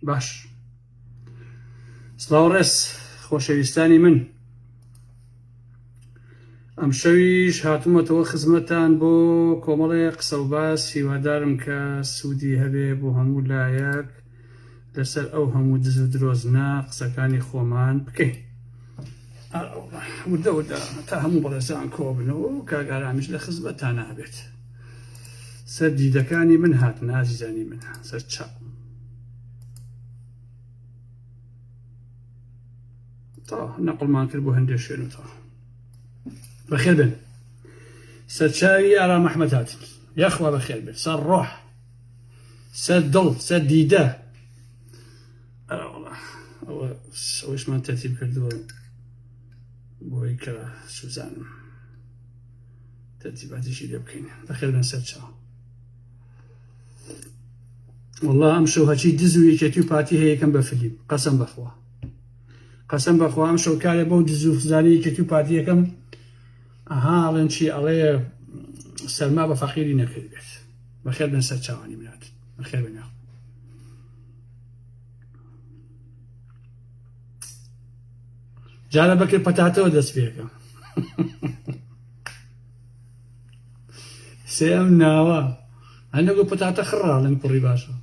باش سڵاو ڕێز خۆشەویستانی من ئەم شەویش هاتوومەتەوە خزمەتان بۆ کۆمەڵێ قسە و باس هیوادارم کە سوودی هەبێ بۆ هەموو لایەک لەسەر ئەو هەموو دز و درۆزنە قسەکانی خۆمان بکەین وردە وردە تا هەموو بەڕێزان کۆبنەوە و کاک ئارامیش لە خزمەتان نابێت سەر دیدەکانی من هاتن ئازیزانی من سەر چاو تا نەقلمان کرد بۆ هەندێک شوێن و تا بەخێر بن سەرچاوی ئارام ئەحمەد هاتن یاخوا بەخێر بن سەر ڕۆح سەر دڵ سەر دیدە ئەوە ئەوەشمان تەرتیب کردووە بۆی کە سوزانم تەرتیباتیشی لێ بکەین بەخێر بن سەر چاو والله ئەم شەو هەچی دز و یەکێتی و پارتی هەیە یەکەم بە فلیم قەسەم بەخوا قەسەم بەخوا ئەم شەو کارێ بەو دز و خزانی یەکێتی و پارتی یەکەم ئەها ئەڵێن چی ئەڵێ سەرما بە فەقیری نەکرد بێت بەخێر بن سەر چاوانی منات بەخێر بن یاخوا جارە بەکر پەتاتەوە دەست پێکەم سێم ناوە هەنەگو پەتاتە خڕاڵن کوڕی باشە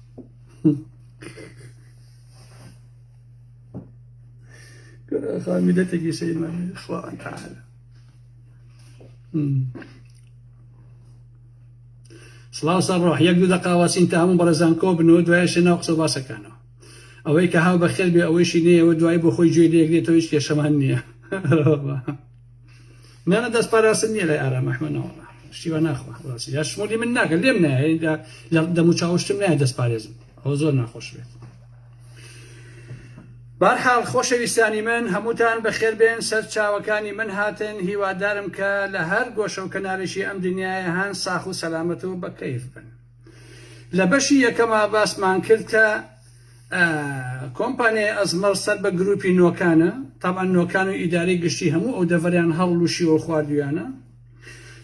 میلەتێکی سەیرمان خوا تعالی سڵاو سەر ڕۆح یەک دوو دەقا وەسین تا هەموو بەڕێزان کۆ بن و دوایش ناو قسە و باسەکانەوە ئەوەی کە هاو بەخێر بێ ئەوەیشی نەیەوە دوایی بۆ خۆی گوێی لێگرێتەوە هیچ کێشەمان نییە نانە دەست پاراستن نییە لای ئارام ئەحمەد نەوەڵا شتی وا ناخوا ڕاستی یا شمولی من ناکە لێم نایە لە دەموچاوشتم نایە دەست پارێزم ئەوە زۆر ناخۆش بێت بارحاڵ خۆشەویستانی من هەمووتان بەخێر بێن سەر چاوەکانی من هاتن هیوادارم کە لە هەر گۆشە و کەنارێکی ئەم دنیایە هەن ساخ و سەلامەت و بە کەیف بن لە بەشی یەکەما باسمان کرد کە کۆمپانیای ئەزمەڕ سەر بە گروپی نۆکانە تابان نۆکان و ئیدارەی گشتی هەموو ئەو دەڤەریان هەڵلوشیوە و خواردویانە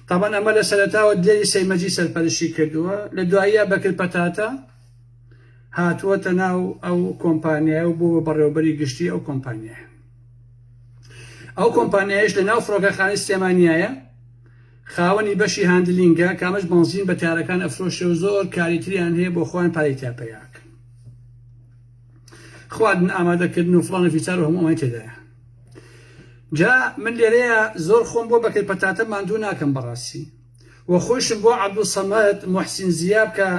تابان ئەمە لە سەرەتاوە دلێری سەیمەجی سەرپەرشتی کردووە لە دواییە بەکر پەتاتە هاتووەتە ناو ئەو کۆمپانیایە و بووە بەڕێوەبەری گشتی ئەو کۆمپانیایە. ئەو کۆمپانیایش لە ناو فڕۆکەخانەی سلێمانیایە خاوەنی بەشی handling ە کامەش بەنزین بە تارەکان ئەفرۆشێ و زۆر کاری تریان هەیە بۆ خۆیان پارەی تیا پەیاکەن خواردن ئامادەکردن و فڵان و فیسار و هەموو ئەمەی تێدایە جا من لێرەیە زۆر خۆم بۆ بەکر پەتاتە ماندوو ناکەم بەڕاستی و خۆیشم بۆ عەبدولسەمەد موحسین زیاب کە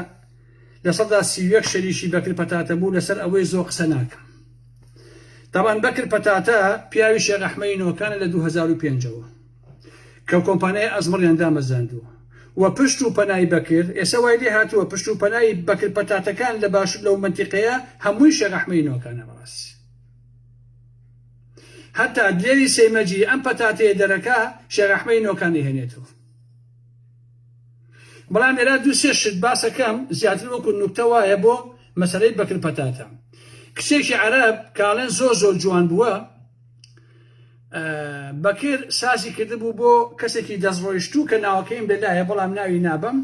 31% شەریکی بەکر پەتاتە بوو لەسەر ئەوەی زۆر قسە ناکەم تەبعەن بەکر پەتاتە پیاوی شێخ ئەحمەی نۆکانە لە 2005ەوە کە کۆمپانیای ئەزمڕیان دامەزراندووە و پشت و پەنای بەکر ئێستا وای لێ هاتووە پشت و پەنای بەکر پەتاتەکان لە باشوور لەو مەنتیقەیە هەمووی شێخ ئەحمەی نۆکانە بەڕاستی هەتا دلێری سەیمەجی ئەم پەتاتەیە دەرەکا شێخ ئەحمەی نۆکان ئەیهێنێتەوە بەڵام لێرە دوو سێ شت باسەکەم زیاتر وەکو نوکتە وایە بۆ مەسەلەی بەکر پەتاتە کچێکی عەرەب کاڵێن زۆر زۆر جوان بووە بەکر سازی کردبوو بۆ کەسێکی دەستڕۆیشتوو کە ناوەکەیم لەلایە بەڵام ناوی نابەم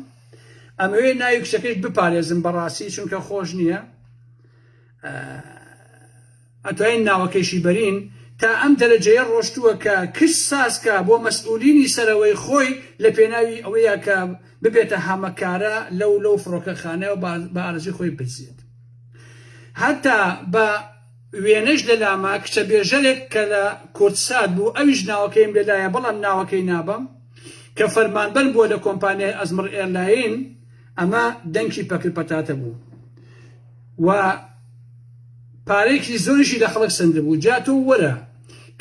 ئەمەوێ ناوی کچەکەیش بپارێزم بەڕاستی چونکە خۆش نییە ئەتوانین ناوەکەیشی بەرین، تا ئەم دەرەجەیە ڕۆشتووە کە کچ ساز کا بۆ مەسئولینی سەرەوەی خۆی لە پێناوی ئەوەیا کە ببێتە هەمەکارە لەو لەو فڕۆکەخانە و بە ئارەزوی خۆی بدزێت. هەتا بە وێنەش لە لاما کچە بێژەرێک کە لە کوردسات بوو ئەویش ناوەکەیم لە لایە بەڵام ناوەکەی نابەم کە فەرمانبەر بووە لە کۆمپانیای ئەزمڕ ئێرلاین ئەمە دەنکی پەکر پەتاتە بوو و پارەیەکی زۆریشی لە خەڵک سەندبوو جا تۆ وەرە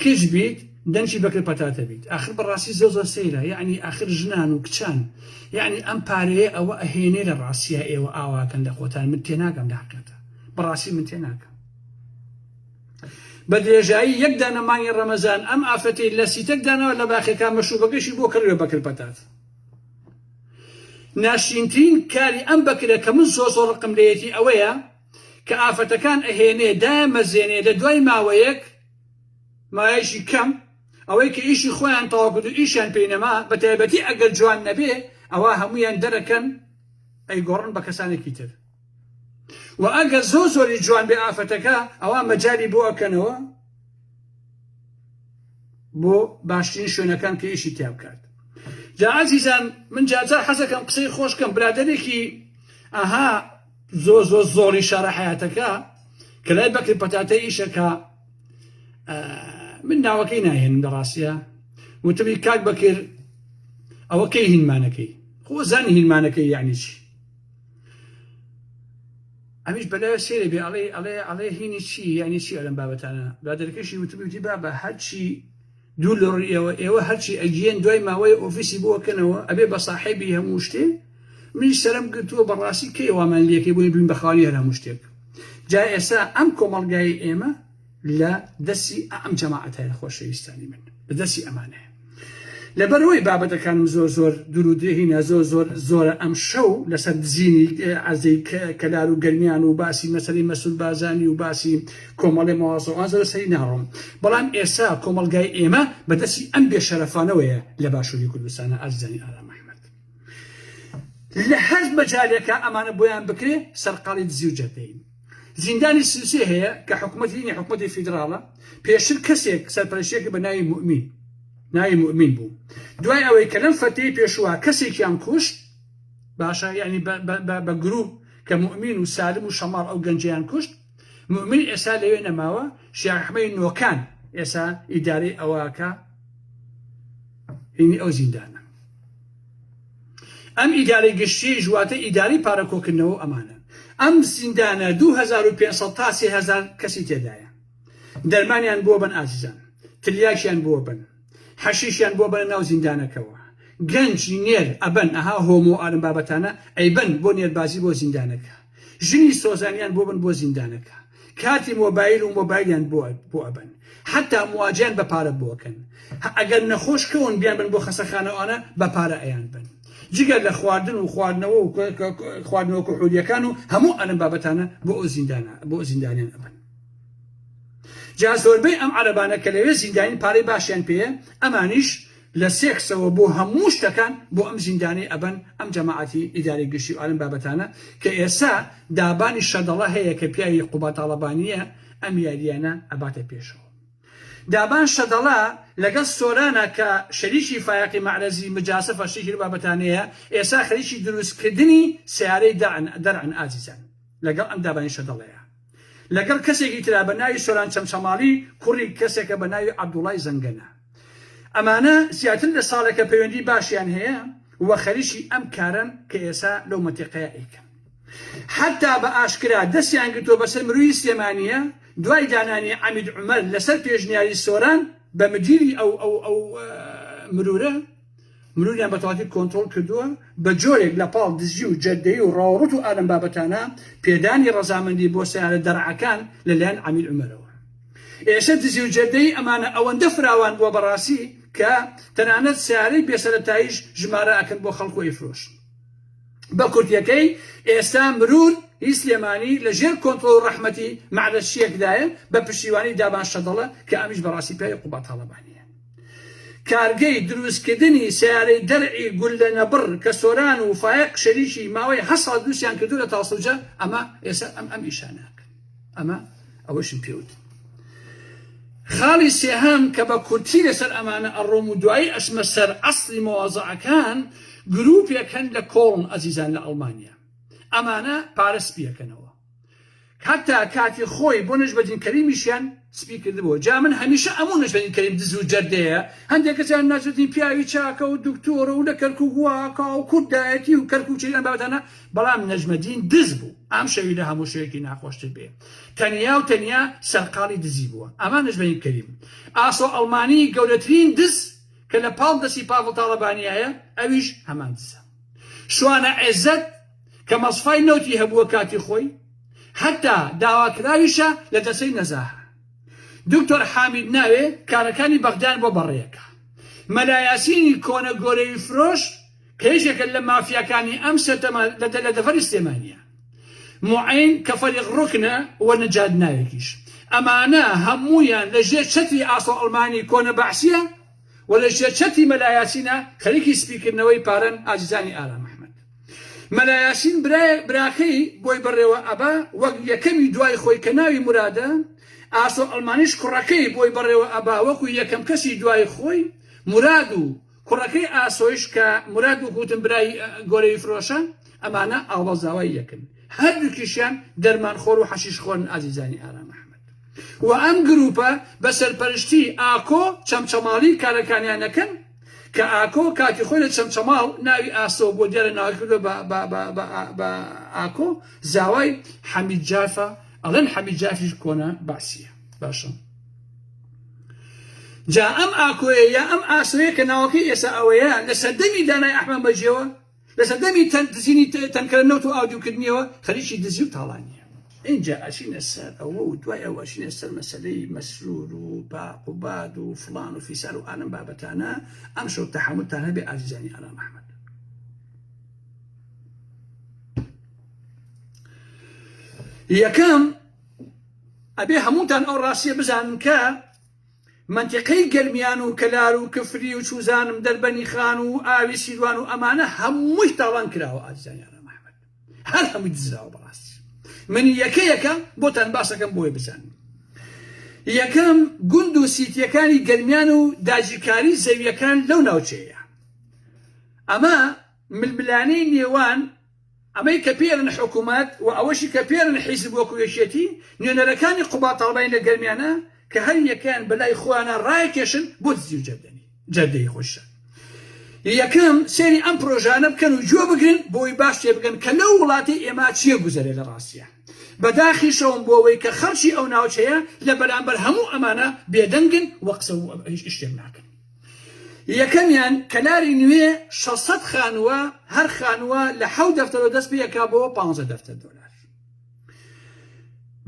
کچ بیت دەنکی بەکر پەتاتە بیت ئاخر بەڕاستی زۆر زۆر سەیرە یەعنی ئاخر ژنان و کچان یەعنی ئەم پارەیە ئەوە ئەهێنێ لە ڕاستیا ئێوە ئاواکەن لە خۆتان من تێناگەم لە حەقیقەتە بەڕاستی من تێناگەم بە درێژایی یەک دانە مانگی ڕەمەزان ئەم ئافرەتەی لە سیتەک داناوە لە باخێکا مەشروبەکەشی بۆ کڕیوە بەکر پەتات ناشرینترین کاری ئەم بەکرە کە من زۆر زۆر ڕقم لێیەتی ئەوەیە کە ئافرەتەکان ئەهێنێ دایەمەزێنێ لە دوای ماوەیەک مایەکی کەم ئەوەی کە ئیشی خۆیان تەواو کرد و ئیشیان پێی نەما بە تایبەتی ئەگەر جوان نەبێ ئەوا هەموویان دەرەکەن ئەیگۆڕن بە کەسانێکی تر. و ئەگەر زۆر زۆری جوان بێ ئافرەتەکە ئەوا مەجالی بۆ ئەکەنەوە بۆ باشترین شوێنەکان کە ئیشی تیا بکات. جا ئازیزان من جارجار حەزەکەم قسەی خۆش کەم برادەرێکی ئەها زۆر زۆر زۆری شارە حیاتەکە کە لای بەکر پەتاتەی ئیشەکە من ناوەکەی ناهێنم لە ڕاستە وتبی کاک بەکر ئەوە کەی هینمانەکەی خۆ زانی هینمانەکەی یعنی چی ئەمیش بەلای سێرێ بێ ئەڵێ ئەڵێ ئەڵێ هینی چی یعنی چی ئەلم بابەتانە برادەرەکەشی وتبی وتی بابە هەرچی دوور لە ڕووی ئێوە، ئێوە هەرچی ئەگیێن دوای ماوەیە ئۆفیسی بۆ ئەکەنەوە ئەبێ بە ساحێبی هەموو شتێ، منیش سەرم گرتووە بەڕاستی کەی وامان لێکەی بۆی ببین بە خاوەنی هەر هەموو شتێک. جا ئێستا ئەم کۆمەڵگای ئێمە لە دەستی ئەم جەماعەتایە خۆشەویستانی من، لە دەستی ئەمانەیە. لەبەرئەوەی بابەتەکانم زۆر زۆر دوور و درێهینە زۆر زۆر زۆرە ئەمشەو لەسەر دزینی عەرزەی کەلار و گەرمیان و باسی مەسەلەی مەسرور بارزانی و باسی کۆمەڵێ مەوازوعان زۆر لەسەری ناڕۆم بەڵام ئێستا کۆمەڵگای ئێمە بەدەستی ئەم بێشەرەفانەوەیە لە باشووری کوردستانە ئازیزانی ئارام ئەحمەد لە هەر مەجالێکا ئەمانە بۆیان بکرێ سەرقاڵی دزی و جەردەین. زیندانی سوسێ هەیە کە حکومەتی نی حکومەتی فیدراڵە پێشتر کەسێک سەرپەرشتیەکە بە ناوی موئمین ناوی موئمین بوو دوای ئەوەی کە لەم فەتەی پێشوە کەسێکیان کوشت باشە یعنی بە گروپ کە موئمین و سالم و شەماڵ ئەو گەنجیان کوشت موئمین ئێستا لەوێ نەماوە شێخ ئەحمەی نۆکان ئێستا ئیدارەی ئەوەکە هینی ئەو زیندانە ئەم ئیدارەی گشتیش واتە ئیدارەی پارە کۆکردنەوە و ئەمانە. ئەم زیندانە 2500 تا 3000 کەسی تێدایە. دەرمانیان بۆ بەن ئازیزان. تلیاکیان بۆ بەن. حەشیشیان بۆ بەنە ناو زیندانەکەوە. گەنج نێر ئەبەن ئەها هۆمۆ ئالم بابەتانە ئەیبەن بۆ نێربازی بۆ زیندانەکە. ژنی سۆزانیان بۆ بن بۆ زیندانەکە. کارتی مۆبایل و مۆبایلیان بۆ بۆ ئەبەن حەتا مواجەیان بە پارە بۆ ئەکەن ئەگەر نەخۆش کەون بیان بن بۆ خەسەخانە ئەوانە بە پارە ئەیان بن جگە لە خواردن و خواردنەوە و خواردنەوە کحولیەکان و هەموو ئەلم بابەتانە بۆ ئەو زیندانە بۆ زیندانیان ئەبن جا زۆربەی ئەم عەرەبانە کە لەوێ زیندانین پارەی باشیان پێیە ئەمانیش لە سێکسەوە بۆ هەموو شتەکان بۆ ئەم زیندانەی ئەبەن ئەم جەماعەتی ئیدارەی گشتی و ئالم بابەتانە کە ئێسا دابانی شەدەڵە هەیە کە پیاوی قوباد تاڵەبانیە ئەم یاریانە ئەباتە پێشەوە دابان شەدەڵە لەگەڵ سۆرانە کە شەریکی فایەقی مەعرەزی مجاسفە شتێکی لەو بابەتانەیە ئێسا خەریکی دروست کردنی سەیارەی دەرعن دەرعن ئازیزان لەگەڵ ئەم دابانی شەدەڵەیە لەگەڵ کەسێکی ترا بە ناوی سۆران چەمچەماڵی کوڕی کەسێکە بە ناوی عەبدوڵای زەنگەنە ئەمانە زیاتر لە ساڵێکە پەیوەندی باشیان هەیە و خەریکی ئەم کارەن کە ئێسا لەو مەنتیقەیە ئەیکەن. حەتا بە ئاشکرا دەستیان گرتووە بەسەر مروی سلێمانییە دوای دانانی عەمید عومەر لەسەر پێشنیاری سۆران بە مدیری ئەو ئەو ئەو مرورە مروریان بە تەواوەتی کۆنترۆڵ کردووە بە جۆرێک لە پاڵ دزی و جەردەیی و ڕاوڕوت و ئالەم بابەتانە پێدانی ڕەزامەندی بۆ سەیارە دەرعەکان لەلایەن عەمید عومەرەوە. ئێسە دزی و جەردەیی ئەمانە ئەوەندە فراوان بووە بەڕاستی کە تەنانەت سەیارەی بێسەرەتاییش ژمارە ئەکەن بۆ خەڵک و ئەیفرۆشن. بە کورتیەکەی ئێستا مرور ی سلێمانی لە ژێر کۆنترۆڵ و ڕەحمەتی مەعرەزچیەکدایە بە پشتیوانی دابان شەدەڵە کە ئەمیش بەڕاستی پیاوی قوباد تاڵەبانیە. کارگەی دروستکردنی سەیارەی دەرعی گوللە نەبڕ کە سۆران و فایەق شەریکی ماوەی هەشت ساڵ دروستیان کردووە لە تاسڵوجە ئەمە ئێستا ئەم ئەم ئیشانە ئەکەن. ئەمە ئەوەشم پێوت. خاڵی سێهەم کە بە کورتی لەسەر ئەمانە ئەڕۆم و دوایی ئەچمە سەر ئەسڵی مەوازعەکان، گروپێک هەن لە کۆڵن ئەزیزان لە ئەڵمانیا ئەمانە پارە سپیەکەنەوە حتا کاتی خۆی بۆ نەجمەدین کەریمیشیان سپی کردبوو جا من هەمیشە ئەموو نەجمەدین کەریم دز و جەردەیە هەندێک کەسیان نەجمەدین پیاوی چاکە و دکتۆرە و لە کەرکوک واکا و کوردایەتی و کەرکوکی ئەم بابەتانە بەڵام نەجمەدین دز بوو ئەم شەوی لە هەموو شەوێکی ناخۆشتر بێ تەنیا و تەنیا سەرقاڵی دزی بووە ئەمە نەجمەدین کەریم ئاسۆ ئەڵمانی گەورەترین دز کە لە پاڵ دەستی پاڤڵ تاڵەبانیایە ئەویش هەمان دزە شوانە عێزەت کە مەسفای نەوتی هەبووە کاتی خۆی حتا داواکراویشە لە دەسەی نەزاهە دکتۆر حامید ناوێ کارەکانی بەغدایان بۆ بەڕێکە مەلا یاسینی کۆنە گۆرەوی فرۆش کە یەکێکە لە مافیاکانی ئەم سەردەمە لە دەڤەری سلێمانیە. موعین کە فەریق ڕوکنە و نەجات ناوێکیش. ئەمانە هەموویان لە ژێر چەتری ئاسۆ ئەڵمانی کۆنە بەعسیە و لە ژێر چەتری مەلا یاسینە خەریکی سپیکردنەوەی پارەن ئازیزانی ئارام ئەحمەد. مەلا یاسین براکەی بۆی بەڕێوە ئەبا وەک یەکەمی دوای خۆی کە ناوی مورادە، ئاسۆ ئەڵمانیش کوڕەکەی بۆی بەڕێوە ئەبا وەکو یەکەم کەسی دوای خۆی، موراد و کوڕەکەی ئاسۆیش کە موراد وەکو وتم برای گۆرەوی فرۆشە، ئەمانە ئاوەڵزاوای یەکن. هەردووکیشیان دەرمانخۆر و حەشیش خۆرن ئازیزانی ئارام ئەحمەد. وە ئەم گروپە بە سەرپەرشتی ئاکۆ چەمچەماڵی کارەکانیان ئەکەن، کە ئاکۆ کاتی خۆی لە چەمچەماڵ ناوی ئاسۆ بۆ دیارە ناوی کردوە بە بە بە بە بە ئاکۆ زاوای حەمید جافە ئەڵێن حەمید جافیش کۆنە بەعسیە باشە جا ئەم ئاکۆیە یا ئەم ئاسۆیە کە ناوەکەی ئێسا ئەوەیە لە سەردەمی دانای ئەحمەد مەجیەوە لە سەردەمی دزینی تەنکەرە نەوت و ئاودیوکردنیەوە خەریکی دزی و تاڵانیە. ئینجا ئەچینە سەر ئەوە و دوای ئەوە ئەچینە سەر مەسەلەی مەسرور و با قوباد و فڵان و فیسار و ئالەم بابەتانە. ئەمشەو تەحەمولتان هەبێ ئازیزانی ئارام ئەحمەد. یەکەم ئەبێ هەمووتان ئەو ڕاستیە بزانن کە مەنتیقەی گەرمیان و کەلار و کفری و چوزانم دەربەنی خان و ئاوی سیروان و ئەمانە هەمووی تاڵان کراوە ئازیزانی ئارام ئەحمەد هەر هەمووی دزراوە بەڕاستی من یەکە یەکە بۆتان باسەکەم بۆیە بزانن یەکەم گوند و سیتیەکانی گەرمیان و داگیرکاری زەویەکان لەو ناوچەیە ئەمە ململانێی نێوان ئەمەی کە پێی ئەڵێن حکومەت و ئەوەشی کە پێی ئەڵێن حیزب وەکو یەکێتی، نوێنەرەکانی قوباد تاڵەبانی لە گەرمیانە کە هەر یەکەیان بە لای خۆیانا ڕایەکێشن بۆ دزی و جەردەنی جەردەیی خۆشیان. یەکەم سەیری ئەم پرۆژانە بکەن و گوێ بگرن بۆی باش تێبگەن کە لەو وڵاتەی ئێمە چیە گوزەرێ لە ڕاستیا. بەداخیشەوەم بۆ ئەوەی کە خەڵکی ئەو ناوچەیە لە بەرامبەر هەموو ئەمانە بێدەنگن و قسە و هیچ شتێک ناکەن. یەکەمیان کەلاری نوێ 600 خانووە هەر خانووە لە حەوت دەفتەرەوە دەست پێ بۆ 15 دەفتەر دۆلار.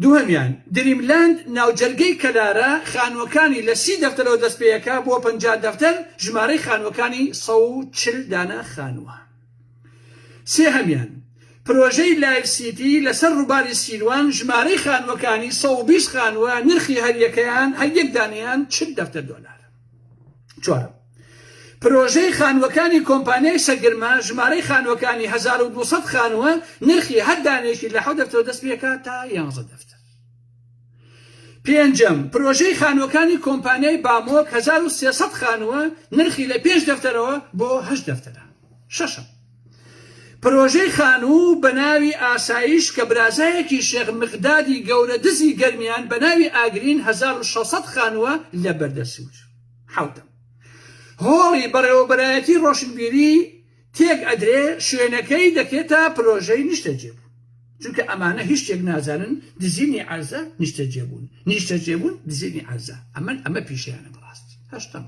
دووهەمیان دریملاند ناوجەرگەی کەلارە خانووەکانی لە 30 دەفتەرەوە دەست پێ بۆ 50 دەفتەر ژمارەی خانووەکانی 140 دانە خانووە. سێهەمیان پرۆژەی لایف سیتی لەسەر ڕووباری سیروان ژمارەی خانووەکانی 120 خانووە نرخی هەریەکەیان هەر یەک دانەیان 40 دەفتەر دۆلار. چوارەم، پرۆژەی خانووەکانی کۆمپانیای سەگرمە ژمارەی خانووەکانی 1200 خانووە نرخی هەر دانەیەکی لە حەوت دەفتەرەوە دەست پێکات تا 11 دەفتەر. پێنجەم، پرۆژەی خانووەکانی کۆمپانیای بامۆک 1300 خانووە نرخی لە پێنج دەفتەرەوە بۆ هەشت دەفتەرە. شەشەم، پرۆژەی خانوو بە ناوی ئاسایش کە برازایەکی شێخ مقدادی گەورە دزی گەرمیان بە ناوی ئاگرین 1600 خانووە لە بەردەسوور. حەوتەم، هۆڵی بەڕێوەبەرایەتی ڕۆشنبیری تێک ئەدرێ شوێنەکەی دەکرێتە پرۆژەی نیشتەجێبوون. چونکە ئەمانە هیچ شتێک نازانن دزینی عەرزە نیشتەجێبوون نیشتەجێبوون دزینی عەرزە ئەمن ئەمە پیشەیانە بەڕاستی. هەشتەم،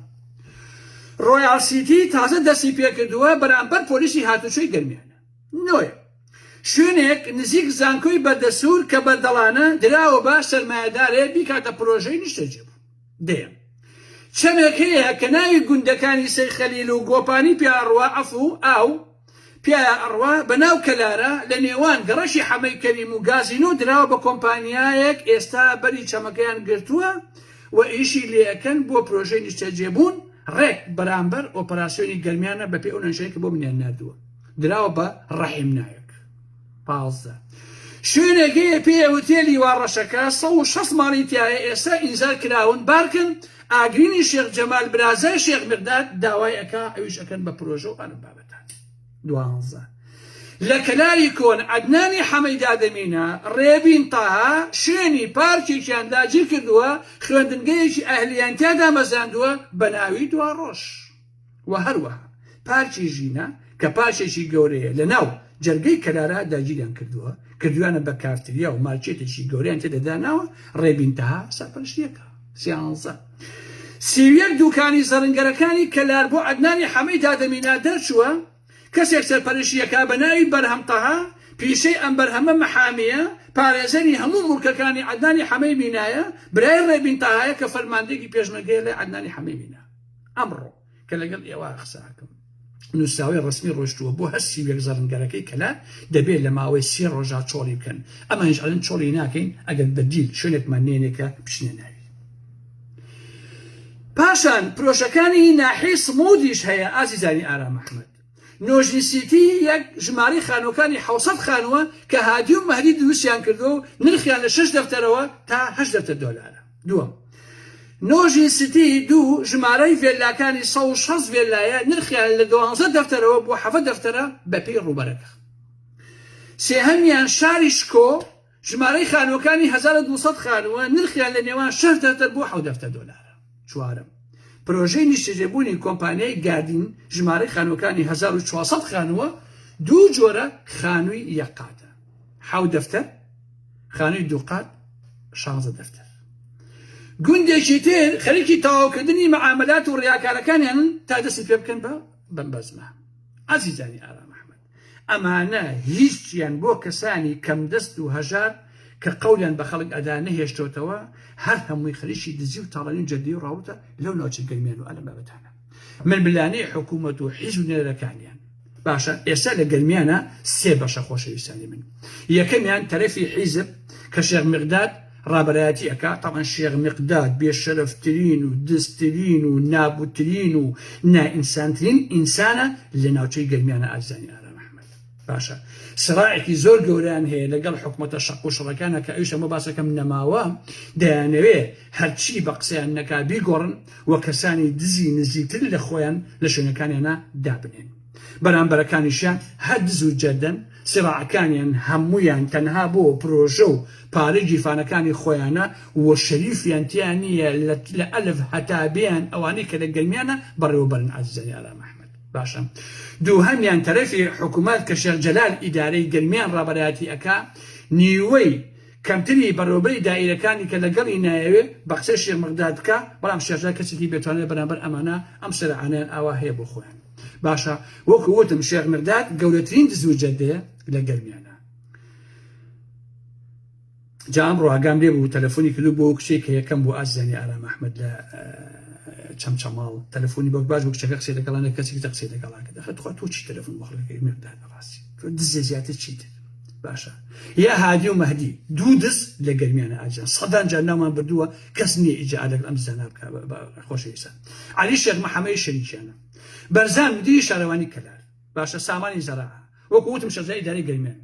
ڕۆیاڵ سیتی تازە دەستی پێکردووە بەرامبەر پۆلیسی هاتوچۆی گەرمیانە. نۆیەم، شوێنێک نزیک زانکۆی بەردەسوور کە بەردەڵانە دراوە بە سەرمایەدارێ بیکاتە پرۆژەی نیشتەجێبوون. دەیەم، چەمێک هەیە کە ناوی گوندەکانی سەی خەلیل و گۆپانی پیا ئەڕوا عەفو ئاو پیایا ئەڕوا بە ناو کەلارە لە نێوان گەڕەکی حەمەی کەریم و گازینۆ دراوە بە کۆمپانیایەک ئێستا بەری چەمەکەیان گرتووە و ئیشی لێئەکەن بۆ پرۆژەی نیشتەجێبوون ڕێک بەرامبەر ئۆپەراسیۆنی گەرمیانە بەپێی ئەو نەنشەی کە بۆ منیان ناردووە دراوە بە ڕەحیم نایەک. 15 شوێنێک هەیە پێی ئەوترێ لیوا ڕەشەکە 160 ماڵی تیایە ئێستا ئینزار کراون بارکن ئاگرینی شێخ جەمال برازای شێخ مقداد داوای ئەکا ئەویش ئەکەن بە پرۆژە و ئەم بابەتان. دوانزە لە کەلاری کۆن عەدنانی حەمەی دادەمینە ڕێبین تاها شوێنی پارکێکیان داگیر کردووە خوێندنگەیەکی ئەهلیان تیا دامەزراندووە بە ناوی دواڕۆژ و هەروەها پارکی ژینا کە پارکێکی گەورەیە لە ناو جەرگەی کەلارا داگیریان کردووە کردویانە بە کافتریا و مارکێتێکی گەورەیان تێدا داناوە ڕێبین تەها سەرپەرشتیەکە. سیانزە 31 دوکانی زەڕنگەرەکانی کەلار بۆ عەدنانی حەمەی دادەمینا دەرچووە، کەسێک سەرپەرشتیەکە بە ناوی بەرهەم تەها، پیشەی ئەم بەرهەمە مەحامییە، پارێزەری هەموو موڵکەکانی عەدنانی حەمەی مینایە، برای ڕێبین تەهایە کە فەرماندەیەکی پێشمەرگەیە لای عەدنانی حەمەی مینا. ئەمڕۆ کە لەگەڵ ئێوە قسە ئەکەم نووسراوەی ڕەسمی ڕۆشتووە بۆ هەر 31 زەڕنگەرەکەی کەلار دەبێت لە ماوەی سێ ڕۆژا چۆڵی بکەن، ئەمانیش ئەڵێن چۆڵی ناکەین ئەگەر بەدیل شوێنێکمان نێنێ کە بچینە ناوی. پاشان پرۆژەکانی ناحیەی سمودیش هەیە ئازیزانی ئارام ئەحمەد. نۆژین سیتی یەک ژمارەی خانووەکانی 700 خانووە کە هادی و مەهدی دروستیان کردووە و نرخیان لە شەش دەفتەرەوە تا هەشت دەفتەر دۆلارە. دووەم، نۆژین سیتی دوو ژمارەی ڤێللاکانی 160 ڤێللایە نرخیان لە دوانزە دەفتەرەوە بۆ حەڤە دەفتەرە بەپێی ڕووبەرەکە. سێهەمیان شاری شکۆ ژمارەی خانووەکانی 1200 خانووە نرخیان لە نێوان شەش دەفتەر بۆ حەوت دەفتەر دۆلارە. چوارەم، پرۆژەی نیشتەجێبوونی کۆمپانیای گاردین ژمارەی خانووەکانی 1400 خانووە دوو جۆرە خانووی یەک قاتە حەوت دەفتەر خانووی دوو قات شانزە دەفتەر. گوندێکی تر خەریکی تەواوکردنی مەعامەلات و ڕیاکارەکانیانن تا دەستی پێ بکەن بە بەم بەزمە. عەزیزانی ئارام ئەحمەد ئەمانە هیچیان بۆ کەسانی کەمدەست و هەژار کە قەولیان بە خەڵک ئەدا نەهێشتۆتەوە، هەر هەمووی خەریکی دزی و تاڵانی و جەردەیی و ڕاوتە لەو ناوچە گەرمیان و ئەلەم بابەتانە. ململانێی حکوومەت و حیزب و نوێنەرەکانیان. باشە ئێستا لە گەرمیانە سێ بەشە خۆشەویستانی من یەکەمیان تەرەفی حیزب کە شێخ مقداد ڕابەرایەتی ئەکا تەبعەن شێخ مقداد بێشەرەفترین و دزترین و نابوترین و نائینسانترین ئینسانە لە ناوچەی گەرمیانە ئازیزانی ئارام ئەحمەد باشە سراعێکی زۆر گەورەیان هەیە لەگەڵ حکومەتە شەق و شڕەکانە کە ئەویش ئەمە باسەکەم نەماوە دەیانەوێ هەرچی بە قسەیان نەکا بیگۆڕن و کەسانی دزی نزیکتر لە خۆیان لە شوێنەکانیانا دابنێن. بەرامبەرەکانیشیان هەر دز و جەردەن، سیڕاعەکانیان هەموویان تەنها بۆ پرۆژە و پارەی گیرفانەکانی خۆیانە و شەریفیان تیا نییە لە ئەلف هەتا بێیان ئەوانەی کە لە گەرمیانە بەڕێوەبەرن ئازیزانی ئارام ئەحمەد. باشە دووهەمیان تەرەفی حکومەت کە شێخ جەلال ئیدارەی گەرمیان ڕابەرایەتی ئەکا نیوەی کەمتری بەڕێوەبەری دائیرەکانی کە لەگەڵی نایەوێ بە قسەی شێخ مقداد بکا، بەڵام شێخ جەلال کەسێکی بێتوانایە بەرامبەر ئەمانە ئەم سەرعانەیان ئاوا هەیە بۆ خۆیان. باشە وەکو وتم شێخ مقداد گەورەترین دز و جەردەیە لە گەرمیانا. جا ئەمڕۆ ئاگام لێ بوو تەلەفۆنی کردو بۆ کچێک کە یەکەم بوو ئازیزانی ئارام ئەحمەد لە چەمچەماڵ تەلەفۆنی بۆ باش بوو کچەکە قسەی لەگەڵا نەکرد کەسێکی تر قسەی لەگەڵا کرد ئەخە تخوا تۆ چی تەلەفۆن بۆ خەڵکەکەی مقداد بەڕاستی تۆ دزێ زیاتر چیت باشە یا هادی و مەهدی دوو دز لە گەرمیانە ئاجان سەدان جار ناومان بردووە کەس نییە ئیجا لەگەڵ ئەم دزانە بکە خۆشەویستان عەلی شێخ محەمەی شەریکیانە بەرزان مدیری شارەوانی کەلار باشە سامانی زەراعە وەکو وتم شەرزای ئیدارەی گەرمیان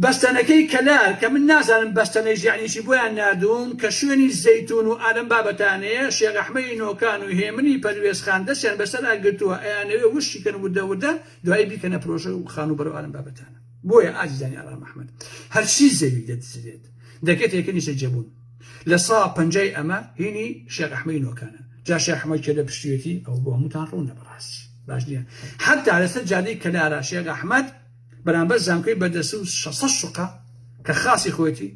بەستەنەکەی کەلار کە من نازانم بەستەنەیش یەعنی چی بۆیان ناردووم کە شوێنی زەیتون و ئالەم بابەتانەیە شێخ ئەحمەی نۆکان و هێمنی پەروێزخان دەستیان بەسەرا گرتووە ئەیانەوێ وشکی کەن وردە وردە دوایی بیکەنە پرۆژە و خانووبەرە و ئالەم بابەتانە بۆیە ئازیزانی ئارام ئەحمەد هەرچی زەوی دەدزرێت دەکرێتە یەکە نیشتەجێبوون لە سا پەنجای ئەمە هینی شێخ ئەحمەی نۆکانە جا شێخ ئەحمەد کێ لە پشتیەتی ئەوە بۆ هەمووتان ڕوونە بەڕاستی باش نییە حتا لەسەر جادەی کەلارە شێخ ئەحمەد بەرامبەر زانکۆی بەردەسو و 600 شوقە کە خاصی خۆیەتی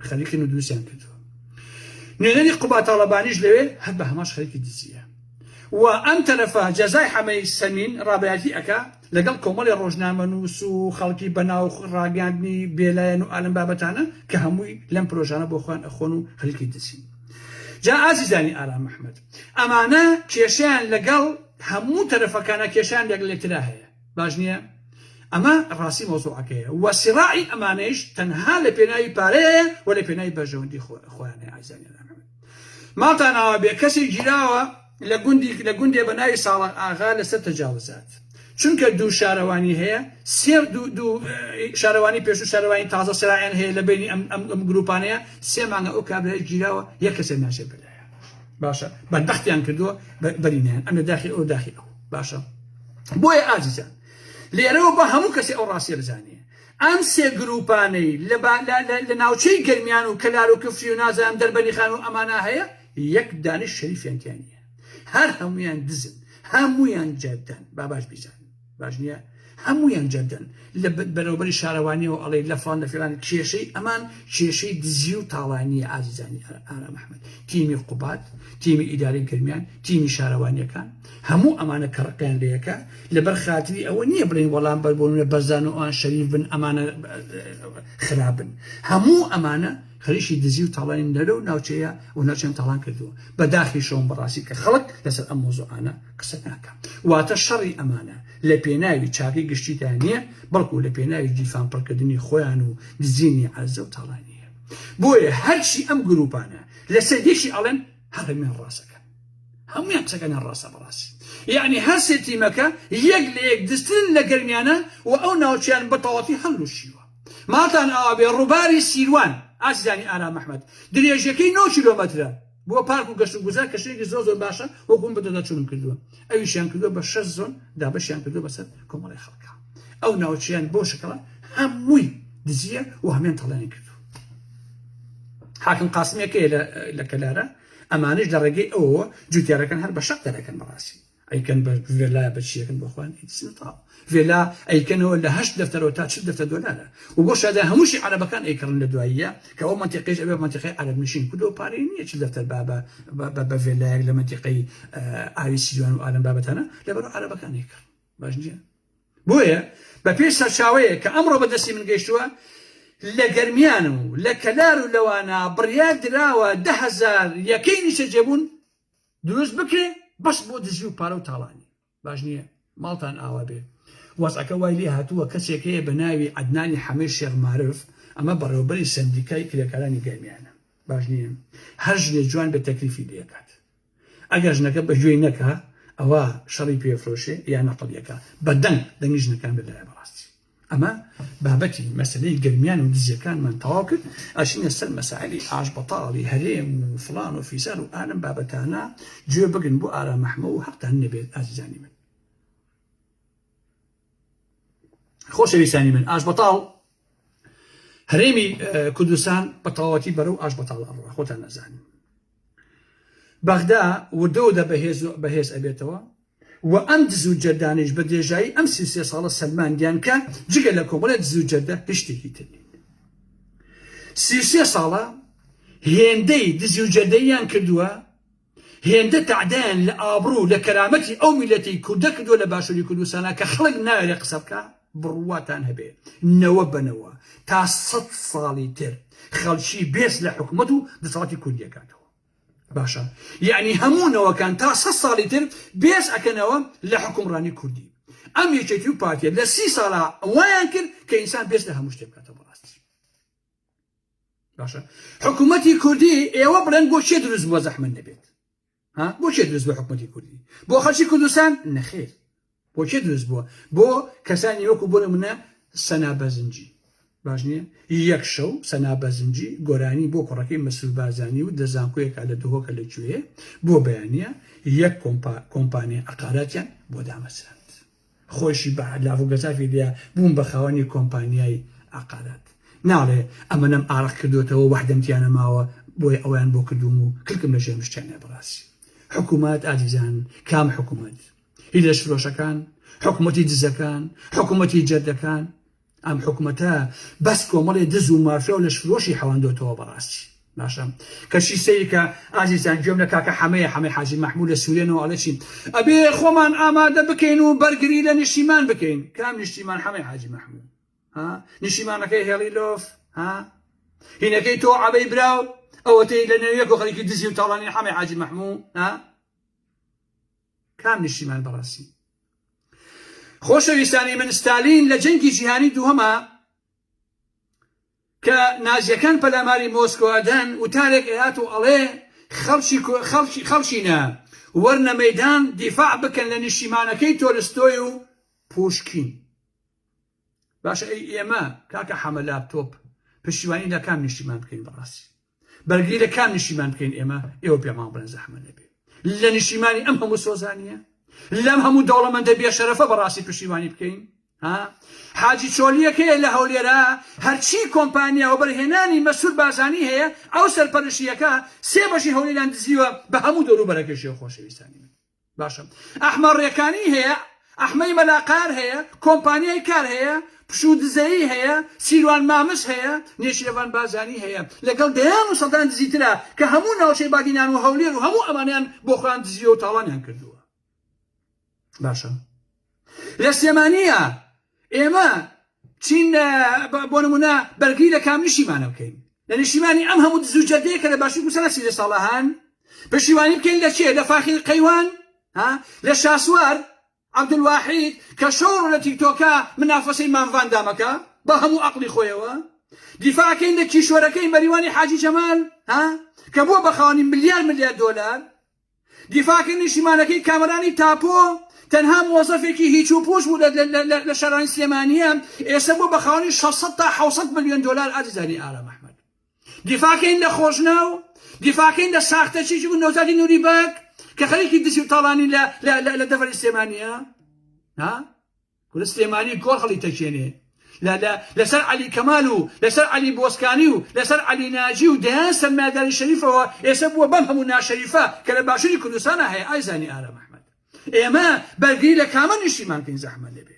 خەریکن و دروستیان کردووە نوێنەری قوبا تاڵەبانیش لەوێ هەر بە هەماش خەریکی دزیە و ئەم تەرەفە جەزای حەمەی سەمین ڕابەرایەتی ئەکا لەگەڵ کۆمەڵی ڕۆژنامەنووس و خەڵکی بەناو ڕاگەیاندنی بێلایەن و ئالەم بابەتانە کە هەمووی لەم پرۆژانە بۆ خۆیان ئەخۆن و خەریکی دزین جا ئازیزانی ئارام ئەحمەد ئەمانە کێشەیان لەگەڵ هەموو تەرەفەکانە کێشیان لەگەڵ یەکترا هەیە باش نییە ئەمە ڕاستی مەوزوعەکەیە و سیڕاعی ئەمانەیش تەنها لە پێناوی پارەیە و لە پێناوی بەرژەوەندی خۆیانە ئازیزانی ئارام ئەحمەد ماڵتان ئاوا بێ کەسێک گیراوە لە گوندی لە گوندێ بە ناوی ساڵح ئاغا لەسەر تەجاوزات چونکە دوو شارەوانی هەیە سێ دوو دوو شارەوانی پێشوو شارەوانی تازە سرایان هەیە لە بینی ئەم ئەم ئەم گروپانەیە سێ مانگە ئەو کابرای گیراوە یەک کەسێ ناچێت بەلایە باشە بەدبەختیان کردووە بەرینیان ئەم لە داخی ئەو داخی ئەو باشە بۆیە ئازیزان لێرەوە بە هەموو کەسی ئەو ڕاستیە بزانێ ئەم سێ گروپانەی لە ناوچەی گەرمیان و کەلار و کفری و نازانم دەربەنیخان و ئەمانە هەیە یەک دانش شەریفیان تیا نییە هەر هەمویان دزن هەمویان جەردەن با باش بیزانن باش نییە هەمویان جەردەن لە بەرەوبەری شارەوانیەوە ئەڵێ لە فڵان لە فیلان کێشەی ئەمان کێشەی دزی و تاڵانیە ئازیزانی ئارام ئەحمەد تیمی قوباد تیمی ئیدارەی گەرمیان تیمی شارەوانیەکان هەموو ئەمانە کە ڕقیان لەیەکە لەبەر خاتری ئەوە نییە بڵێن وەڵام بەر بۆ نمونە بەرزان و ئەوان شەریف بن ئەمانە خراپن هەموو ئەمانە خەریکی دزی و تاڵانی لەو ناوچەیە و ناوچەیان تاڵان کردووە بە داخیشەوەم بەڕاستی کە خەڵک لەسەر ئەم مۆزوعانە قسە ناکە واتە شەڕی ئەمانە لە پێناوی چاکەی گشتیدا نییە بەڵکو لە پێناوی گیرفان پڕکردنی خۆیان و دزینی عەرزە و تاڵانیە بۆیە هەرچی ئەم گروپانە لەسەر یەکی ئەڵێن هەر هەموویان ڕاستەکەن. هەموویان قسەکانیان ڕاستە بەڕاستی یعنی هەر سێ تیمەکە یەک لە یەک دزترن لە گەرمیانە و ئەو ناوچیان بە تەواوەتی هەڵلوشیوە ماڵتان ئاوا بێ ڕووباری سیروان ئازیزانی ئارام ئەحمەد درێژیەکەی 9 کیلۆمەترە بۆ پارک و گەشت و گوزار کە شوێنێکی زۆر زۆر باشە وەکو من بەدواداچوونم کردووە ئەویشیان کردووە بە شەش زۆن دابەشیان کردووە بەسەر کۆمەڵی خەڵکە ئەو ناوچیان بۆ شکڵە هەمووی دزیە و هەمیان تەڵێنی کردووە حاکم قاسمیەکەی لە کەلارە ئەمانەش لە ڕێگەی ئەوەوە جوتیارەکان هەر بە شەق دەرەکەن بەڕاستی ئەیکەن بە ڤێلا بە چیەکەن بۆ خۆیان ئیتسن تاو ڤێلا ئەیکەنەوە لە هەشت دەفتەرەوە تا چل دەفتەر دۆلارە و بۆ شادە هەمووشی عەرەبەکان ئەیکڕن لە دواییە کە ئەو مەنتیقەیش ئەبێ مەنتیقەی عەرەب نشین کوردەوە پارەی نییە چل دەفتەر با بە بە ڤێلایەک لە مەنتیقەی ئاوی سیروان و ئالەم بابەتانە لەبەر عەرەبەکان ئەیکڕن باش نییە بۆیە بە پێی سەرچاوەیەک کە ئەمڕۆ بە دەستی من گەیشتووە لە گەرمیان و لە کەلار و لەوانە بڕیار دراوە 10,000 یەکەی نیشتەجێبوون دروست بکرێ بەس بۆ دزی و پارە و تاڵانی باش نییە ماڵتان ئاوا بێ وەزعەکە وای لێ هاتووە کەسێک هەیە بە ناوی عەدنانی حەمەی شێخ مارف ئەمە بەڕێوەبەری سەندیکای کرێکارانی گەرمیانە باش نییە هەر ژنێ جوان بێ تەکلیفی لێکات ئەگەر ژنەکە بە گوێی نەکا ئەوە شەڕی پێفرۆشێ یا نەقڵیەکە بە دەنگ دەنگی ژنەکان بەلایە بەڕاستی ئەمە بابەتی مەسەلەی گەرمیان و دزیەکانمان تەواو کرد ئەچینە سەر مەسائلی ئاش بەتاڵی هەرێم و فڵان و فیسار و ئالم بابەتانە گوێ بگرن بۆ ئارام ئەحمە و حەقتان نەبێت ئازیزانی من خۆشەویستانی من ئاش بەتاڵ هەرێمی کوردستان بە تەواوەتی بەرەو ئاش بەتاڵ ئەڕوا خۆتان نەزانن بەغدا وردە وردە بەهێز و بەهێز ئەبێتەوە و ئەم دز و جەردانەیش بە درێژایی ئەم 33 ساڵە سەلماندیان کە جگە لە کۆمەڵێ دز و جەردە هیچ شتێکی تر نین. 33 ساڵە هێندەی دزی و جەردەییان کردووە هێندە تەعدایان لە ئابڕوو لە کەرامەتی ئەو میلەتی کوردە کردووە لە باشووری کوردستانە کە خەڵک ناوێرێ قسە بکا بڕواتان هەبێ نەوە بە نەوە تا سەد ساڵی تر خەڵکی بێز لە حکومەت و دەسەڵاتی کوردی ئەکاتەوە باشە یعنی هەموو نەوەکان تا سە ساڵی تر بێز ئەکەنەوە لە حکومڕانی کوردی ئەم یەکێتی و پارتیە لە سی ساڵا وایان کرد کە ئینسان بێز لە هەموو شتێ بکاتەوە بەڕاستی باشە حکوومەتی کوردی ئێوە بڵێن بۆ چێ دروست بووە زەحمەت نەبێت ها بۆ چێ دروست بووە حکوومەتی کوردی بۆ خەڵکی کوردستان نەخێر بۆ چێ دروست بووە بۆ کەسانی وەکو بۆ نمونە سەنا بەزنجی باش نییە یەک شەو سەنا بەزنجی گۆرانی بۆ کوڕەکەی مەسرور بارزانی و لە زانکۆیەکە لە دهۆکە لە کوێ بۆ بەیانە یەک کۆمپانیا عقاراتیان بۆ دامەزراند خۆیشی بە لاف و گەزافی لێ بووم بە خاوەنی کۆمپانیای عقارات ناڵێ ئەمەنەم ئارەق کردوێتەوە وەحدەم تیانە ماوە بۆیە ئەویان بۆ کردوم و کلکم لە ژێر مشتیانە بەڕاستی حکوومەت ئازیزان کام حکوومەت هی لەشفرۆشەکان، حکومەتی دزەکان، حکومەتی جەردەکان، ئەم حکومەتە بەس کۆمەڵێ دز و مافیا و لەشفرۆشی حەواندۆتەوە بەڕاستی باشە کەچی سەیرکە ئازیزان گوێم لە کاکە حەمەیە حەمەی حاجی مەحموود لە سورێنەوە ئەڵێ چی ئەبێ خۆمان ئامادە بکەین و بەرگری لە نیشتیمان بکەین کام نیشتیمان حەمەی حاجی مەحموود ها نیشتیمانەکەی هێڵی لۆف ها هینەکەی تۆ عەبەی براو ئەوەتەی لە نێویەک و خەریکی دزی و تاڵانی حەمەی حاجی مەحموود ها کام نیشتیمان بەڕاستی خۆشەویستانی من ستالین لە جەنگی جیهانی دووهەما کە نازیەکان پەلاماری مۆسکۆ ئەدەن وتارێک ئەیات و ئەڵێ خەڵکی خەڵکی خەڵکینە وەرنە مەیدان دیفاع بکەن لە نیشتیمانەکەی تۆلستۆی و پوشکین باشە ئەی ئێمە کاکە حەمە لاپتۆپ پشتیوانی لە کام نیشتیمان بکەین بەڕاستی بەرگری لە کام نیشتیمان بکەین ئێمە ئێوە پێمان بڵێن زەحمە نەبێ لە نیشتیمانی ئەم هەموو سۆزانیە لەم هەموو دەوڵەمەندە بێشەرەفە بەڕاستی پشتیوانی بکەین ها حاجی چۆلیەکەیە لە هەولێرە هەرچی کۆمپانیا و بەرهێنانی مەسرور بارزانی هەیە ئەو سەرپەرشتیەکە سێ بەشی هەولێریان دزیوە بە هەموو دەوروبەرەکەشیەوە خۆشەویستانی من باشە ئەحمە ڕێکانی هەیە ئەحمەی مەلاقار هەیە کۆمپانیای کار هەیە پشوو دزەیی هەیە سیروان مامز هەیە نێچیرەڤان بارزانی هەیە لەگەڵ دەیان و سەدان دزی ترە کە هەموو ناوچەی بادینان و هەولێر و هەموو ئەمانیان بۆ خۆیان دزیوە و تاڵانیان کردووە باشە لە سلێمانیە ئێمە چین بۆ نمونە بەرگری لە کام نیشیمانە بکەین لە نیشیمانی ئەم هەموو دزو جەردەیە کە لە باشوور کوردستان سی ساڵە هەن پشتیوانی بکەین لە چێ لە فاخیر قەیوان ها لە شاسوار عەبدولواحید کە شەو لە تیکتۆکە منافەسەی مامڤان دامەکە بە هەموو ئەقلی خۆیەوە دیفاعکەین لە کیشوەرەکەی مەریوانی حاجی جەمال ها کە بووە بە خاوەنی ملیار ملیار دۆلار. دیفاکەین نیشتیمانەکەی کامەرانی تاپۆ تەنها مۆزەفێکی هیچ و پوچ بوو لە شارانی سلێمانیە ئێستا بووە بە خاوەنی 600 تا 700 ملیۆن دۆلار ئازیزانی ئارام ئەحمەد دیفاکەین لە خۆشناو دیفاکەین لە ساختەچیی و نەوزادی نوری بەگ کە خەریکی دزی و تاڵانی لە دەڤەری سلێمانیە ها کورە سلێمانی گۆڕ هەڵی تەکێنێ لە لە لەسەر عەلی کەمال و لەسەر عەلی بۆسکانی و لەسەر عەلی ناجی و دەیان سەرمایەداری شەریفەوە ئێستا بووە بەم هەموو ناشەریفە کە لە باشووری کوردستانا هەیە ئای زانی ئارام ئەحمەد ئێمە بەرگری لە کامە نیشتیمان کەین زەحمەت نەبێ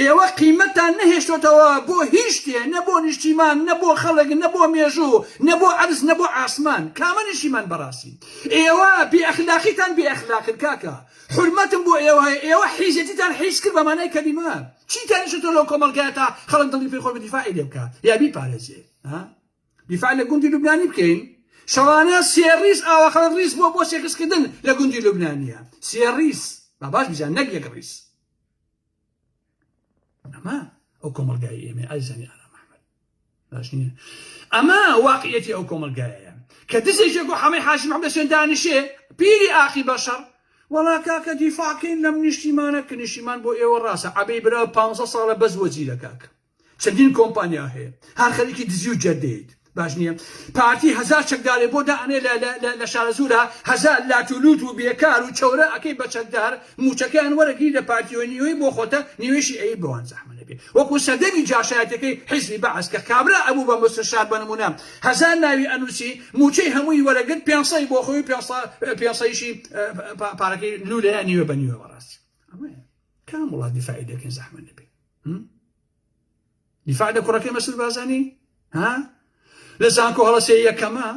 ئێوە قیمەتتان نەهێشتۆتەوە بۆ هیچ شتێ نە بۆ نیشتیمان نە بۆ خەڵک نە بۆ مێژوو نە بۆ عەرز نە بۆ عاسمان کامە نیشتیمان بەڕاستی ئێوە بێ ئەخلاقیتان بێ ئەخلاقن کاکە حورمەتم بۆ ئێوە هەیە ئێوە حیزێتیتان حیز کرد بە مانای کەلیمە چیتان نیشتۆ لەو کۆمەڵگایە تا خەڵک دڵی پێی خۆش بێ دیفاعی لێ بکا یا بیپارێزێ ها دیفاع لە گوندی لوبنانی بکەین شەوانە سێ ڕیز ئاوا خەڵک ڕیز بووە بۆ سێکسکردن لە گوندی لوبنانیە سێ ڕیز با باش بیزان نەک یەک ڕیز ئەمە ئەو کۆمەڵگای ئێمە ئازیزانی ئارام ئەحمەد باش نییە ئەمە واقعیەتی ئەو کۆمەڵگایەیە کە دزێکێک و حەمەی حاجی محمد حسێن دانیشێ پیری ئاخی بەشەڕ وەڵا کاکە دیفاعکەین لەم نیشتیمانە کە نیشتیمان بۆ ئێوە ڕاستە عەبەی برا پ ساڵە بەس وەزیرە کاکە چەندین کۆمپانیا هەیە هەر خەریکی دزی و جەردەیت باش نییە پارتی هەزار چەکدارێ بۆ دائەنێ لە شارەزوورا هەزار لات و لوت و بێکار و چەورە ئەکەی بە چەکدار موچەکەیان وەرەگری لە پارتیەوە نیوەی بۆ خۆتە نیوەیشی ئەی بەوان زەحمە نەبێ وەکو سەردەمی جاشایەتەکەی حیزبی بەعس کە کابرا ئەبوو بە مستشار بە نمونە هەزار ناوی ئەنووسی موچەی هەمووی وەرەگرت پێنسەی بۆ خۆی پێنسەیشی پارەکەی لولەیە نیوە بە نیوە بەڕاستی ئەمەیە کام وڵات دیفاعی دەکەین زەحمە نەبێ دیفاع لە کوڕەکەی مەسرور بارزانی ها لە زانکۆ هەڵەسێ یەکەمە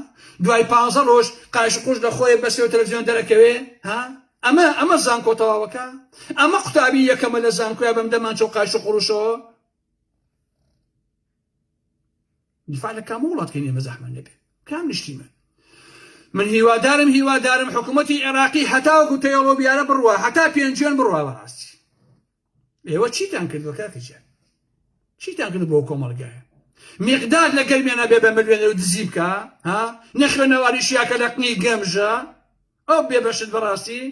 دوای پ ڕۆژ قاش قوش لە خۆی بەسێ و تەلەڤزیۆن دەرەکەوێ ها ئەمە ئەمە زانکۆ تەواوەکە ئەمە قوتابی یەکەمە لە زانکۆیا بەم دەمانچە و قاش و قوڕشەوە دیفاع لە کام وڵات کەین ئێمە زەحمەت نەبێ کام نیشتیمان من هیوادارم هیوادارم حکوومەتی عێراقی هەتاوەکو تەیەڵۆ بیارە بڕوا هەتا پێنجوێن بڕوا بەڕاستی ئێوە چیتان کردوە کاکە گیان چیتان کرد بۆ کۆمەڵگایە میقداد لە گەرمیانە بێ بە ملیۆنێر و دزی بکە ها نەخوێنەواری شیاکە لە قنی گەمژە ئەو بێ بەشت بەڕاستی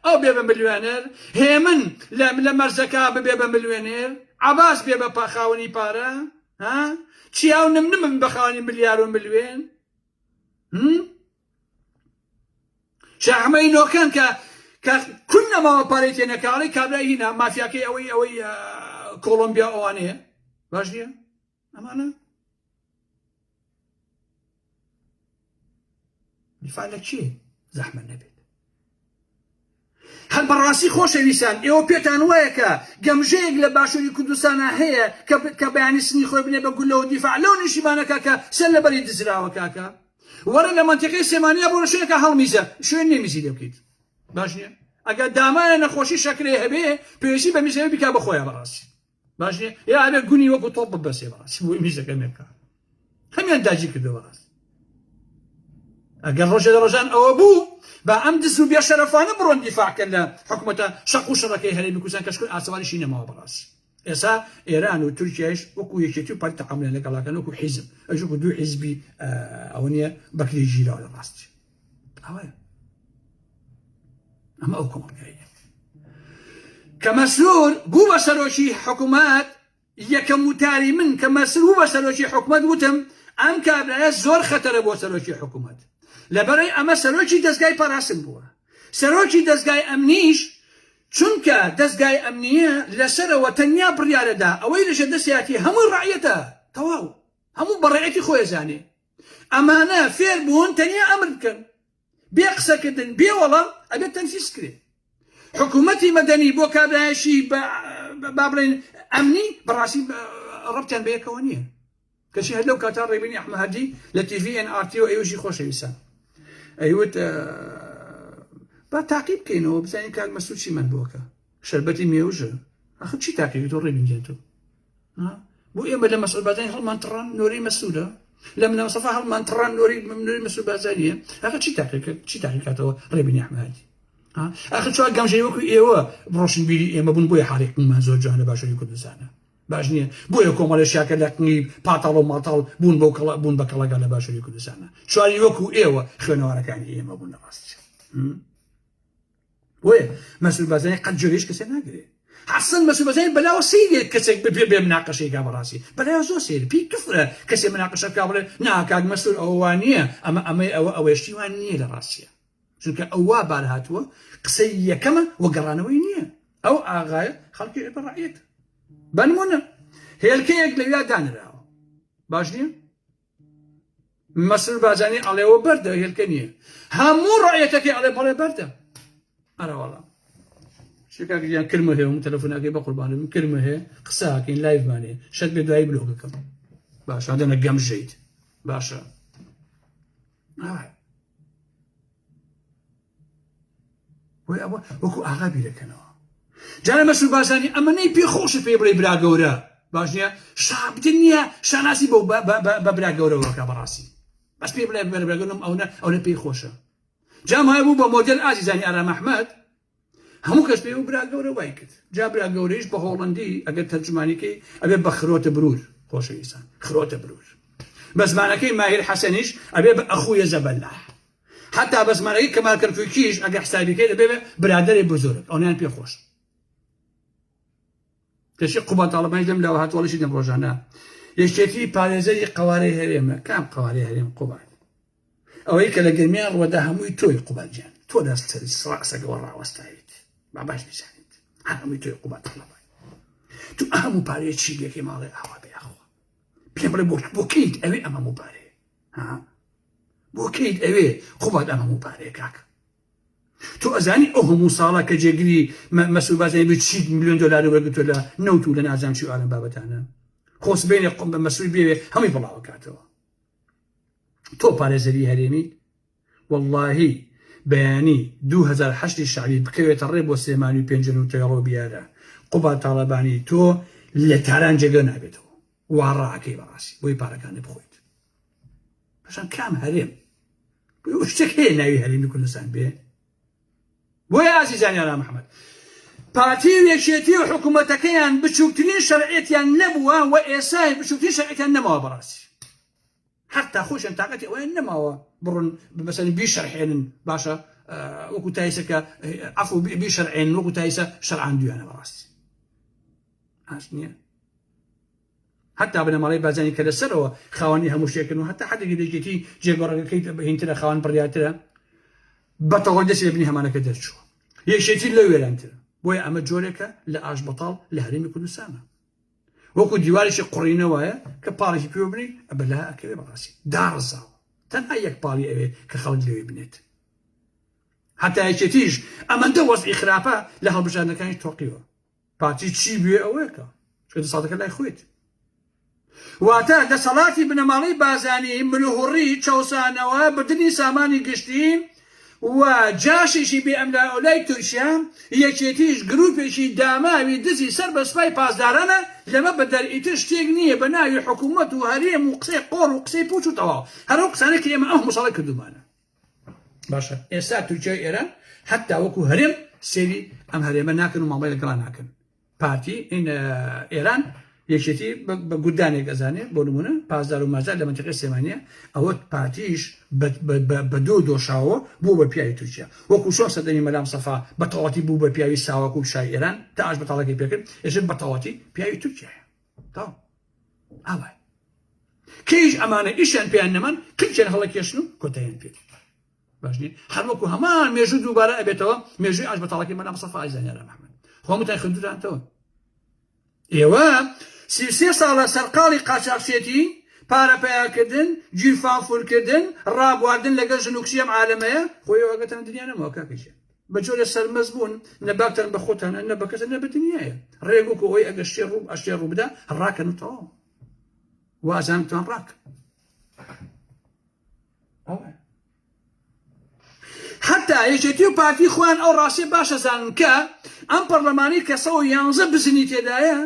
ئەو بێ بە ملیۆنێر هێمن لە لە مەرزەکە ببێ بە ملیۆنێر عباس بێ بە پاخاوەنی پارە ها چیا و نمنم بە خاوەنی ملیار و ملیۆن شاحمەی نۆکان کە کە کون نەماوە پارەی تێ نەکاڵی کابرای هینا مافیاکەی ئەوەی ئەوەی کۆڵۆمبیا ئەوانەیە باش نییە ئەمانە دیفاع لە کێ زەحمە نەبێت هەر بەڕاستی خۆشەویستان ئێوە پێتان وایە کە گەمژەیەک لە باشووری کوردستانا هەیە کە کە بەیانی سنی خۆی بنێ بە گولەوە دیفاع لەو نیشتیمانە کاکە سەر لەبەری دزراوە کاکە وەرە لە مەنتیقەی سلێمانیا بۆ شوێنێکە هەڵمیزە شوێن نیە میزی لێ بکەیت باش نییە ئەگەر دامایە نەخۆشی شەکرەی هەبێ پێویستی بە میزەوە بیکا بە خۆیان بەڕاستی باش نییە یا ئەبێ گونی وەکو تۆپ ببەسێ بەڕاستی بۆی میزەکە مێ بکا هەمیان داگیر کردەوە ڕاست ئەگەر ڕۆژێ لە ڕۆژان ئەوە بوو با ئەم دز و بێشەرەفانە بڕۆن دیفاعکەن لە حکوومەتە شەق و شەڕەکەی هەرێمی کوردستان کە شکر ئاسەواریشی نەماوە بەڕاستی ئێسا ئێران و تورکیایش وەکو یەکێتی و پارتی تەعاملیان لەگەڵاکەن وەکو حیزب ئەوش وەکو دوو حیزبی ئەوە نییە بەکری گیراوە لە ڕاستی ئەوەیە ئەمە ئەو کۆمەڵگایە کە مەسرور بوو بە سەرۆکی حکوومەت یەکەم وتاری من کە مەسرور بوو بە سەرۆکی حکومەت وتم ئەم کابرایە زۆر خەتەرە بۆ سەرۆکی حکومەت لەبەرەی ئەمە سەرۆکی دەزگای پاراستن بووە سەرۆکی دەزگای ئەمنیش چونکە دەزگای ئەمنیە لەسەرەوە تەنیا بڕیارەدا ئەوەی لەژێر دەستیاتی هەمووی ڕعیەتە تەواو هەموو بەڕێتی خۆی زانێ ئەمانە فێر بوون تەنیا ئەمر بکەن بێ قسەکردن بێ وەڵام ئەبێت تەنفیز کرێ حکوومەتی مەدەنی بۆ کابرایەکی با بڵێن ئەمنی بەڕاستی ڕەبتیان بەیەکەوە نییە کەچی هەر لەو کاتا ڕێبینی ئەحمەدی لە تیڤی ئێن ئار تی و ئەیوشی خۆشەویستان ئەیوت با تاقی بکەینەوە بزانین کاک مەسعود چیمان بۆکە شەربەتی مێوژە ئەخر چی تاقی تۆ ڕێبین گیان تۆ بۆ ئێمە لە مەسعود بارزانی هەڵمان تڕان نۆرەی مەسعودە لە ملا مستەفا هەڵمان تڕان نۆرەی نۆرەی مەسعود بارزانیە ئەخر چی تاقی کرد چی تاقی کاتەوە ڕێبینی ئەحمەدی ئەخر چوار گەمژەی وەکو ئێوە ڕۆشنبیری ئێمە بوون بۆیە حاڵێکمان زۆر جوان لە باشووری کوردستانە باش نییە بۆیە کۆمەڵی شاکە لە قنی پاتاڵ و ماتاڵ بوون بۆ کەڵ بوون بە کەڵەگا لە باشووری کوردستانە چواری وەکو ئێوە خوێنەوارەکانی ئێمە بوون لە ڕاستی. بۆیە مەسرور بارزانی قەت جۆری هیچ کەسێ ناگرێ. حەسەن مەسرور بارزانی بەلاوە سەیرێ کەسێک بێ بێ مناقەشەی کا بەڕاستی بەلاوە زۆر سەیرە پێی کفرە کەسێ مناقەشە بکا بڵێ نا کاک مەسرور ئەوە وا نییە ئەمە ئەمەی ئەوە ئەوەیە شتی وا نییە لە ڕاستیە چونکە ئەو وا بار هاتووە قسەی یەکەمە و گەڕانەوەی نییە ئەو ئاغایە خەڵکی بە ڕعیەت بەنمونە هێلکەیەک لەویا دانراوە باش نییە مەسرور بارزانی ئەڵێ وە بەردە هێلکە نییە هەموو ڕعیەتەکەی ئەڵێ بەڵێ بەردە ئەرەوەڵا شکاک گیان کرمە هەیە و تەلەفۆنەکەی بە قوربانە بم کرمە هەیە قسەکەین live مان هەیە شەت بێ دوایی بلۆکەکەم باشە دەنە گەمژەیت باشە بۆیە ئەوە وەکو ئاغا بیرەکەنەوە جارە مەسرور بارزانی ئەمەنەی پێ خۆشە پێ بڵێ برا گەورە باش نییە شابتن نییە شانازی بۆ بە برا گەورەوەکە بەڕاستی بەس پێ بڵێ برا گەورەم ئەونە ئەونە پێی خۆشە جام هەیە بوو بە مۆدێل ئازیزانی ئارام ئەحمەد هەموو کەس پێ و برا گەورە وای کرد جا برا گەورەیش بە هۆڵندی ئەگەر تەرجمانیکەی ئەبێ بە خرۆتە برور خۆشەویستان خرۆتە برور بە زمانەکەی ماهیر حەسەنیش ئەبێ بە ئەخویە زەبەلاح حەتا بە زمانەکەی کەمال کەرکوکیش ئەگەر حسابی کەی دەبێ بە برادەرێ بزرگ ئەونیان پێ خۆش کەچی قوباد تاڵەبانی لەم لاوە هاتووەڵیشی دەم ڕۆژانە یەکێتی پارێزەری قوارەی هەرێمە کام قوارەی هەرێم قوباد ئەوەی کە لە گەرمیان ڕوەدا هەمووی تۆی قوباد گیان تۆ دەست ڕاسەکەەوە ڕاوەستاویت با باش بیزانیت هەر هەمووی تۆی قوباد تاڵەبانی تو هەموو پارەیە چی لەکەی ماڵێ ئاوا بێ ئەخوا پێم بڵێ بۆ کەیت ئەوێ ئەم هەموو پارەیە ها بۆ کەیت ئەوێ قوباد ئەم هەموو پارەیە کاکە تۆ ئەزانی ئەو هەموو ساڵە کە جێگری مەسرور بارزانی بووی چی ملیۆن دۆلاری وەرگرتووە لە نەوت و لە نازانم چی و ئالەم بابەتانە خۆ سبەینێ مەسرور بێوێ هەمووی بڵاوەکاتەوە تۆ پارێزەری هەرێمی واللهی بەیانی 2008 شعبی بکەوێتە ڕێ بۆ سلێمانی و پێنجەن و تەیڕۆ بیارە قوباد تاڵەبانی تۆ لە تاران جێگە نابێتەوە وا ڕاکەی بەڕاستی بۆی پارەکانی بخۆیت پاشان کام هەرێم شتێک هەیە ناوی هەرێمی کوردستان بێ بۆیە ئازیزان یارا محەممەد پارتی و یەکێتی و حکوومەتەکەیان بچووکترین شەرعێتیان نەبووە و ئێسای بچووکترین شەرعێتیان نەماوە بەڕاستی حتا خۆشیان تاقەتی ئەوەیان نەماوە بڕن بەسەر بیشەرحێنن باشە وەکو تایسەکە عفو بیشەرعێن وەکو تایسە شەرعان دویانە بەڕاستی ئاش نییە هەتا بنەماڵەی بارزانی کە لەسەرەوە خاوەنی هەموو شتێکن و هەتا حدێکی یەکێتی جێگۆڕەکەی هینترە خاوەن بڕیارترە بە تەواوی دەستی لە بنی هەمانەکە دەرچووە یەکێتی لەو وێرانترە بۆیە ئەمە جۆرێکە لە ئاش بەتاڵ لە هەرێمی کوردستانە وەکو دیوارێکی قڕینە وایە کە پاڵێکی پێوە بنی ئەبەلا ئەکەوێ بەڕاستی داڕزاوە تەنها یەک پاڵی ئەوێ کە خەڵک لەوێ بنێت هەتا یەکێتیش ئەمەندە وەزعی خراپە لە هەڵبژاردنەکانی تۆقیوە پارتی چی بوێ ئەوەیەکە چونکە دەسەڵاتەکە لای خۆیت واتە دەسەڵاتی بنەماڵەی بازانی ملوهڕی چەوسانەوە بردنی سامانی گشتی و جاشێکی بێ ئەملا ئەولای تورکیا یەکێتیش گروپێکی داماوی دزی سەر بە سوپای پاسدارانە لەمە بەدەر ئیتر شتێک نییە بە ناوی حکوومەت و هەرێم و قسەی قۆڕ و قسەی پوچ و تەواو هەر ئەو قسانە کە ئێمە ئەو هەموو ساڵە کردومانە باشە ئێستا تورکیا و ئێران حتا وەکو هەرێم سێری ئەم هەرێمە ناکەن و مامەڵەی لەگەڵا ناکەن پارتی ئێران یەکێتی بە گوردانێک ئەزانێ بۆ نمونە پاسدار و مازار لە منتیقی سلێمانیە ئەوە پارتیش بە دۆ دۆشاوە بوو بە پیاوی تورکیا وەکو چۆن سەردەمی مەلام سەفا بە تەواتی بوو بە پیاوی ساواک و شای ئێران تا ئاش بەتاڵەکەی پێکرد ئێستا بە تەواتی پیاوی تورکیایە تاو ئاوای کەیش ئەمانە ئیشیان پێیان نەمان قیچیان هەڵەکێشن و کۆتاییان پێ باش نیە هەر وەکو هەمان مێژوو دووبارە ئەبێتەوە مێژووی ئاش بەتاڵەکەی مەلا مستەفا ئازیزان یارا محمد خۆ هەمووتان خوێندوتانتەوە ئێوە 33 ساڵە سەرقاڵی قاچاخچێتی پارە پەیاکردن گیرفان فولکردن ڕابواردن لەگەڵ ژن و کچی ئەم عالەمەیە خۆ ئێوە ئەگەتان دنیا نەماوە کاکەجیان بە جۆرێ سەرمەست بوون نە باکتان بە خۆتانە نە بە کەسە نە بە دنیایە ڕێک وەکو ئەوەی ئەگەر شتێ ڕوو ئەشتێ ڕوو بدا ڕاکەن و تەواو وازانتان ڕاک حتا یەکێتی و پارتی خۆیان ئەو ڕاستیە باشە زانن کە ئەم پەرلەمانی کە 111 بزنی تێدایە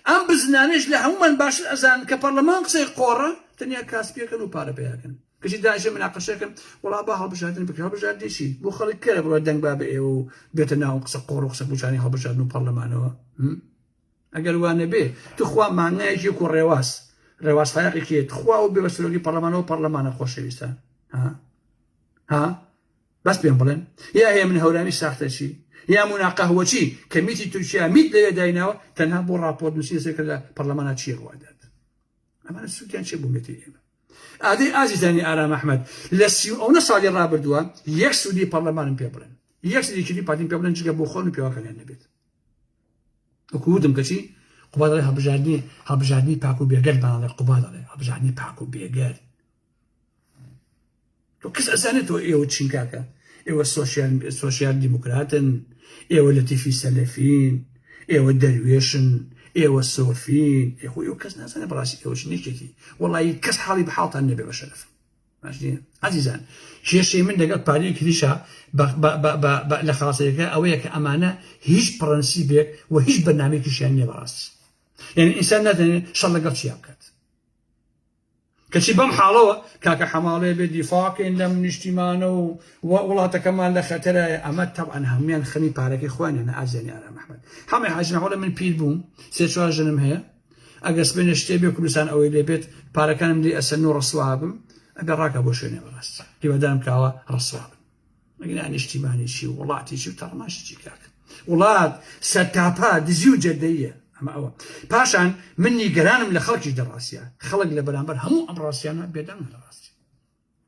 ئەم بزنانەش لە هەمومان باشتر ئەزانن کە پەرلەمان قسەی قۆڕە تەنیا کاسپیەکەن و پارە پەیاکەن کەچی دانیشە مناقەشەکەم وڵا با هەڵبژاردن بکە هەڵبژاردنی چی بۆ خەڵک کەرە بڕۆ دەنگ با بە ئێوە و بێتە ناو قسە قۆڕ و قسە پوچانی هەڵبژاردن و پەرلەمانەوە ئەگەر وا نەبێ تخوا مانگایەکی وەکو ڕێواس ڕێواس فایەقێکی تخوا و بێ بە سەرۆکی پەرلەمانەوە پەرلەمانە خۆشەویستە ها ها؟ بەس پێم بڵێن یا هێمن هەورامی ساختەچی یا مونا قەهوەچی کە میتی تورکیا میت لەوێ دایناوە تەنها بۆ ڕاپۆرت نووسین لەسەر کە لە پەرلەمانە چی ڕوادات ئەمانە سوودیان چیە بۆ میتی ئێمە؟ ئادەی ئازیزانی ئارام ئەحمەد لە سی و ئەونە ساڵی ڕابردووە یەک سوودی پەرلەمانم پێ بڵێن، یەک سوودی یەکێتی پارتیم پێ بڵێن جگە بۆ خۆن و پێوەکانیان نەبێت. وەکو وتم کەچی قوباد دەڵێ هەڵبژاردنی هەڵبژاردنی پاک و بێگەرد بەڵێ قوباد دەڵێ هەڵبژاردنی پاک و بێگەرد. تۆ کەس ئەزانێت تۆ ئێوە چین کاکە ئێوە سۆسیال سۆسیال دیموکراتن ئێوە لەتیفی سەلەفین ئێوە دەروێشن ئێوە سۆفین ئێخۆ ئێوە کەس نازانێت بەڕاستی ئێوە چین یەکێتی وەڵی کەس حاڵی بە حاڵتان نەبێ بە شەرەف عزیزان کێشەی من لەگەڵ پارەیە کریشە لە خاصەکە ئەوەیە کە ئەمانە هیچ پرەنسیبێک و هیچ بەرنامەیەکیشیان نییە بەڕاستی یعنی ئینسان ناتوانێت شەڕ لەگەڵ چیا بکات کەچی بەم حاڵەوە کاکە حەماڵێ بێ دیفاقین لەم نیشتیمانە و وڵاتەکەمان لە خەتەرایە ئەمە تەبعەن هەمویان خەمی پارەکەی خۆیانە ئازیانی ئارام ئەحمەد حەمەی حاجی مەحموود من پیر بووم سێ چوار ژنم هەیە ئەگەر سبەینێ شتێ بێ کوردستان ئەوەی لێ بێت پارەکانم لێ ئەسەن و ڕسوا بم ئەگەر ڕاکە بۆ شوێنێ بەڕاست هیوادارم کاوە ڕسوا بم ئەگەر نیشتیمانی چی و وڵاتی چی و تەڕماشی چی کاک وڵات سەرتاپا دزی و جەدەیە ئەمە ئەوە پاشان من نیگەرانم لە خەڵکی دەڕاستە خەڵک لە بەرامبەر هەموو ئەم ڕاستیانە بێدەنگ لە ڕاستی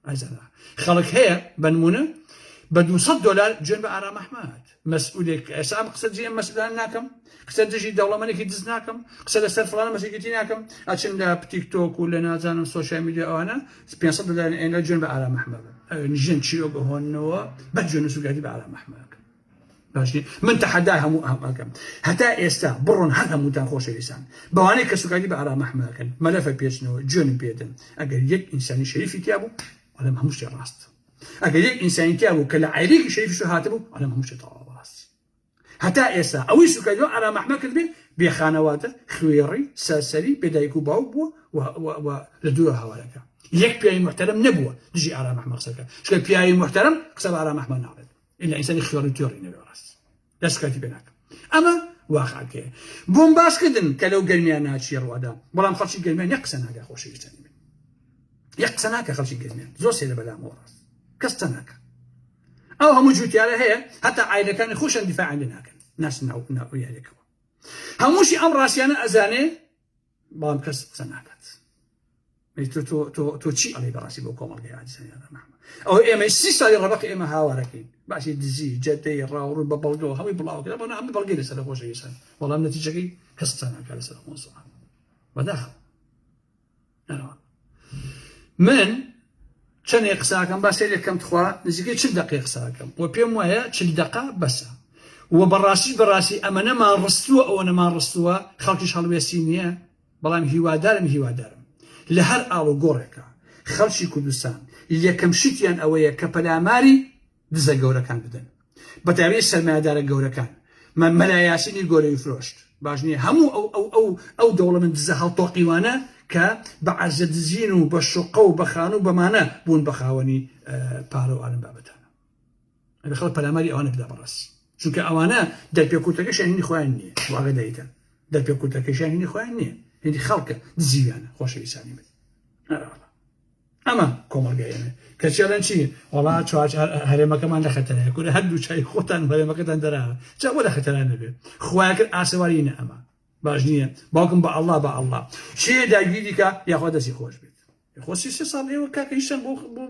ئازانا خەڵک هەیە بەنمونە بە 200 دلار جوێن بە ئارام ئەحمد مەسئولێک ئێستا ئەم قسە دژی ئەم مەسئولان ناکەم قسە دژی دەوڵەمەنێکی دز ناکەم قسە لەسەر فڵانە مەسیگەتی ناکەم ئەچن لە تیک تۆک و لە نازانم سۆشیال میدیا ئەوانە 500 دلار ئێنە جوێن بە ئارام ئەحمەد ژن چیرۆک هۆنەوە بە جوێن و سوگاتی بە ئارام ئەحمەد باش من تەحەدا هەموو ئەم ئەکەم هەتا ئێستا بڕۆن هەر هەمووتان خۆشەویستان بەوانەی کە سوکاتی بە ئارام ئەحمەکەن مەلەفە پێچنەوە جوێنم پێدەن ئەگەر یەک ئینسانی شەریفی تیا بوو ئەڵێم هەموو شتێ ڕاست ئەگەر یەک ئینسانی تیا بوو کە لە عایلەیەکی شەریفیش هاتبوو ئەڵێم هەموو شتێ تەواو بەڕاستی هەتا ئێستا ئەوەی سوکایەتی بە ئارام ئەحمەد کردبێ بێ خانەوادە خوێڕی سەرسەری بێ دایک و باوک بووە و لە دوورە هاوارەکە یەک پیاوی محتەرم نەبووە دژی ئارام ئەحمەد قسە بکات چونکە پیاوی محتەرم قسە بە ئارام ئەحمەد ناڵێت ئیلا ئینسانی خوێڕی تێڕی نەبێ ڕاست لە سوکایەتی پێ ناکەم ئەمە واقعەکەیە بۆم باسکردن کە لەو گەرمیان ناچیە ڕوادا بەڵام خەڵکی گەرمیان یەک قسە ناکە خۆشەویستانی من یەک قسە ناکە خەڵکی گەرمیان زۆر سێرە بەلامەوە ڕاست کەس قسە ناکە ئەو هەموو جوتیارە هەیە هەتا عایلەکانی خۆشیان دیفاعیان لێ ناکەن ناچن ناو ناو یاریەکەوە هەمووشی ئەم ڕاستیانە ئەزانێ بەڵام کەس قسە ناکات تۆ تۆ تۆ تۆ چی ئەڵێ بەڕاستی بۆ کۆمەڵگەی ئازیزانی ئەو ئێمە سی ساڵی ڕەبەقی ئێمە هاوارەکەین باسی دزی جەدەی ڕاوڕوو بە بەڵگەوە هەمووی بڵاوکرا بۆ هەموو بەڵگەی لەسەر خۆشەویستان بەڵام نەتیجەکەی کەس قسە ناکات لەسەر مۆزوع بەداخەوە من چەندێک قساکەم با سەیرێک کەم تخوا نزیکەی چل دقیقە قساکەم و پێم وایە چل دقە بەسە و بەڕاستی بەڕاستی ئەمە نەمان ڕستووە ئەوە نەمان ڕستووە خەڵکیش هەڵوێستی نییە بەڵام هیوادارم هیوادارم لە هەر ئاڵ و گۆڕێکە خەڵکی کوردستان یەکەم شتیان ئەوەیە کە پەلاماری دزە گەورەکان بدەن بەتایبەتی سەرمایەدارە گەورەکان مەلا یاسینی گۆرەوی فرۆشت باش نییە هەموو ئەو ئەو ئەو ئەو دەوڵەمەند دزە هەڵتۆقیوانە کە بە عەرزە دزین و بە شوقە و بە خانوو بەمانە بوون بە خاوەنی پارە و ئالم بابەتانە ئەبێ خەڵک پەلاماری ئەوانە بدا بەڕاستی چونکە ئەوانە دەرپێکوتەکەشیان هینی خۆیان نییە واگە دایتان دەرپێکوتەکەشیان هینی خۆیان نییە هینی خەڵکە دزیویانە خۆشەویستانی من ئەرەوەڵا ئەمە کۆمەڵگای ئێمە کەچی ئەڵێن چی وەڵا چوار هەرێمەکەمان لە خەتەرایە کورە هەردوو چای خۆتان و هەرێمەکەتان دەراوە جا بۆ لە خەتەرا نەبێ خوایە کرد ئاسەواری نە ئەمە باش نییە باوکم بە ئەڵڵا بە ئەڵڵا چێ داگیری کە یاخوا دەستی خۆش بێت خۆ سی سێ ساڵ ئێوە کاکە هیچتان بۆ بۆ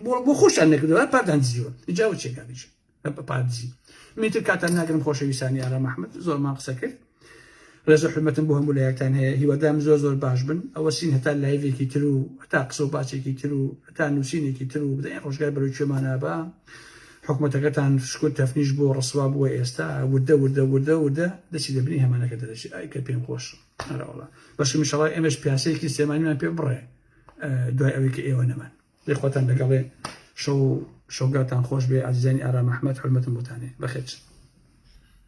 بۆ بۆ خۆشتان نەکردەوە پارتان دزیوە جاوە چێ کاکەش پارتزی میتر کاتان ناگرم خۆشەویستانی ئارام ئەحمد زۆرمان قسە کرد ڕێز و حرمەتم بۆ هەموو لایەکتان هەیە هیوادارم زۆر زۆر باش بن ئەوە سین هەتا لایڤێکی تر و هەتا قسە و باسێکی تر و هەتا نووسینێکی تر و بدەین ڕۆژگار بەرەو کوێمانە بە حکومەتەکەتان شکر تەفنیش بۆ ڕسوا بووە ئێستا وردە وردە وردە وردە دەچی لە بنی هەمانەکە دەدەچی ئای کە پێم خۆش ئەرەوەڵا بەشی میشەڵای ئێمەش پیاسەیەکی سلێمانیمان پێ بڕێ دوای ئەوەی کە ئێوە نەمان دەی خۆتان لەگەڵێ شەو شەوگاتان خۆش بێ ئازیزانی ئارام ئەحمەد حورمەتم بۆتانێ بەخێر بچن.